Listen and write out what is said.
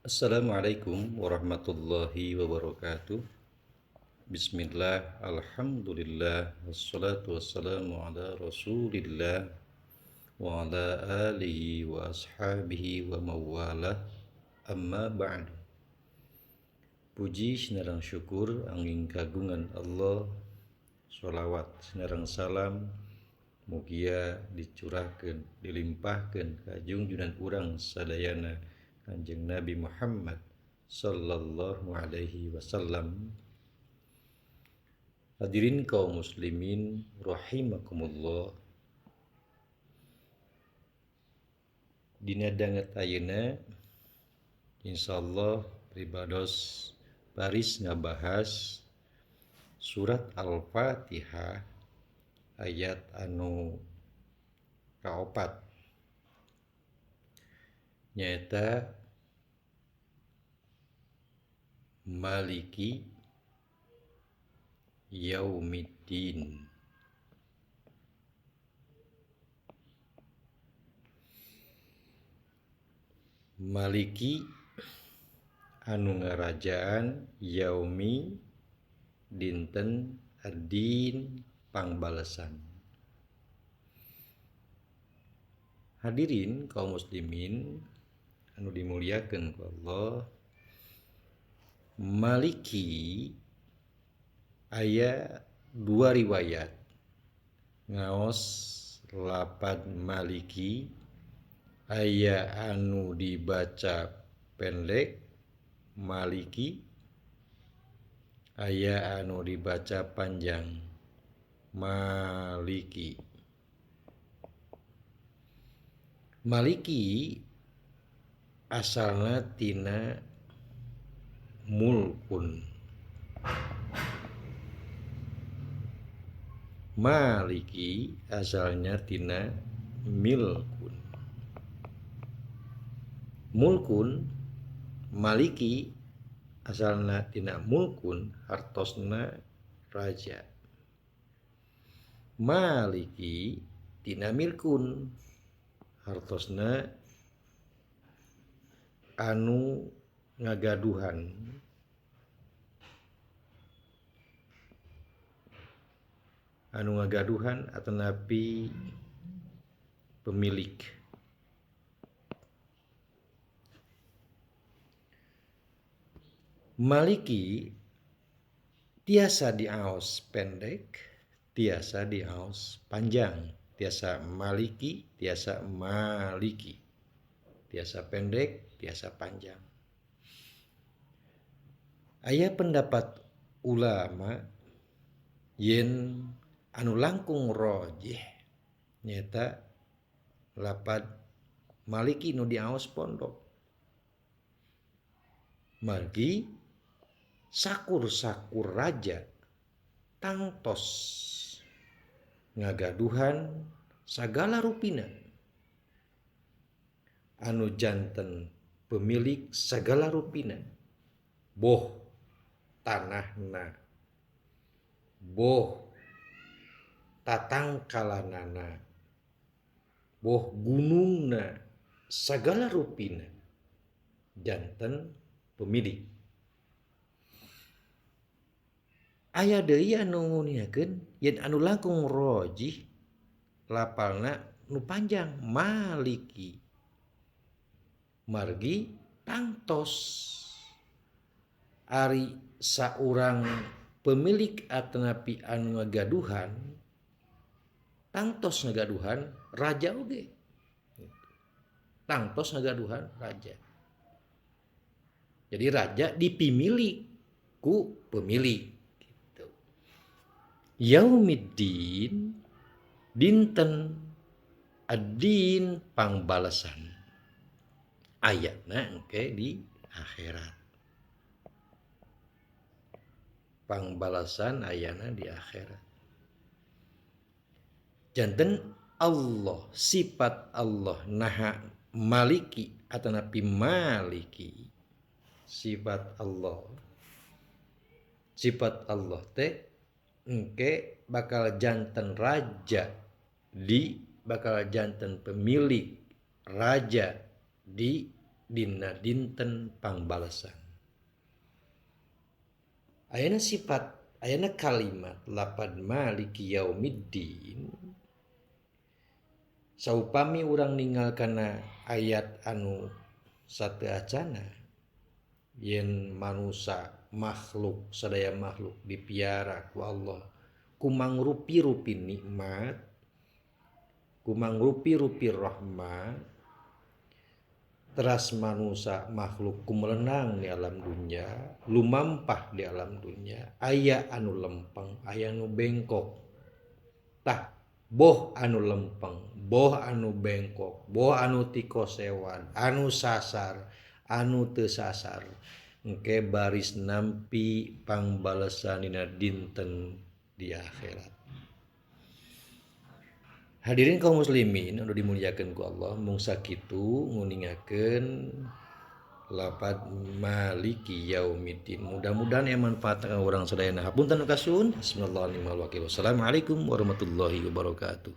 Assalamualaikum warahmatullahi wabarakatuh. Bismillah, alhamdulillah, wassalatu wassalamu ala rasulillah wa ala alihi wa ashabihi wa mawalah, amma ba'du. Puji sinarang syukur angin kagungan Allah, sholawat sinarang salam mugia dicurahkeun, dilimpahkeun ka junjunan urang sadayana Kanjeng Nabi Muhammad sallallahu alaihi wasallam. Hadirin kaum muslimin rahimakumullah. Dina danget ayeuna insyaallah pribados baris ngabahas surat Al-Fatihah ayat anu kaopat, nyaeta Maliki Yaumiddin. Maliki anu ngarajaan, yaumi dinten, ad-din pangbalesan. Hadirin kaum muslimin anu dimuliakeun ku Allah, Maliki aya dua riwayat ngaos lapad Maliki, aya anu dibaca pendek Maliki, aya anu dibaca panjang Maliki. Maliki asalna tina mulkun. Maliki asalnya tina milkun. Mulkun, maliki asalna tina mulkun hartosna raja. Maliki tina milkun hartosna anu ngagaduhan. Anu ngagaduhan atanapi pemilik. Maliki tiasa diaos pendek, tiasa diaos panjang, tiasa maliki, tiasa maliki, tiasa pendek, tiasa panjang. Aya pendapat ulama yen anu langkung rojih nyata lapad maliki nu diaos pondok. Margi sakur-sakur raja tangtos ngagaduhan sagala rupina, anu janten pemilik sagala rupina, boh tanahna, boh tatangkalanana, boh gunungna, sagala rupina janten pemilik. Aya deui anu nguniakeun yen anu langkung rojih lapalna nu panjang maliki, margi tangtos ari saurang pemilik atanapi anu ngagaduhan tangtos ngagaduhan raja oge, tangtos ngagaduhan raja. Jadi raja dipimilik ku pemilik gitu. Yaumiddin dinten, ad-din pangbalesan, ayatna engke di akhirat. Pangbalasan ayana di akhirat. Janten Allah, sifat Allah naha maliki atanapi maliki, sifat Allah. Sifat Allah teh engke bakal janten raja di, bakal janten pemilik raja di dina dinten pangbalesan. Ayeuna sifat, ayeuna kalimat lapad maliki yaumiddin saupami urang ningal kana ayat anu sateuacana yen manusa makhluk sadaya makhluk dipiara ku Allah kumangrupi-rupi nikmat, kumangrupi-rupi rahmat, teras manusa makhluk kumelenang di alam dunya, lumampah di alam dunya, aya anu lempeng, aya anu bengkok. Tah boh anu lempeng, boh anu bengkok, boh anu tikosewan, anu sasar, anu teu sasar, engke baris nampi pangbalesan dina dinten di akhirat. Hadirin kaum muslimin anu dimuliakeun ku Allah, mung sakitu nguningakeun lapad maliki yaumiddin. Mudah-mudahan aya manfaat ka urang sadayana. Hapunten nu kasuhun. Bismillahirrahmanirrahim. Wassalamualaikum warahmatullahi wabarakatuh.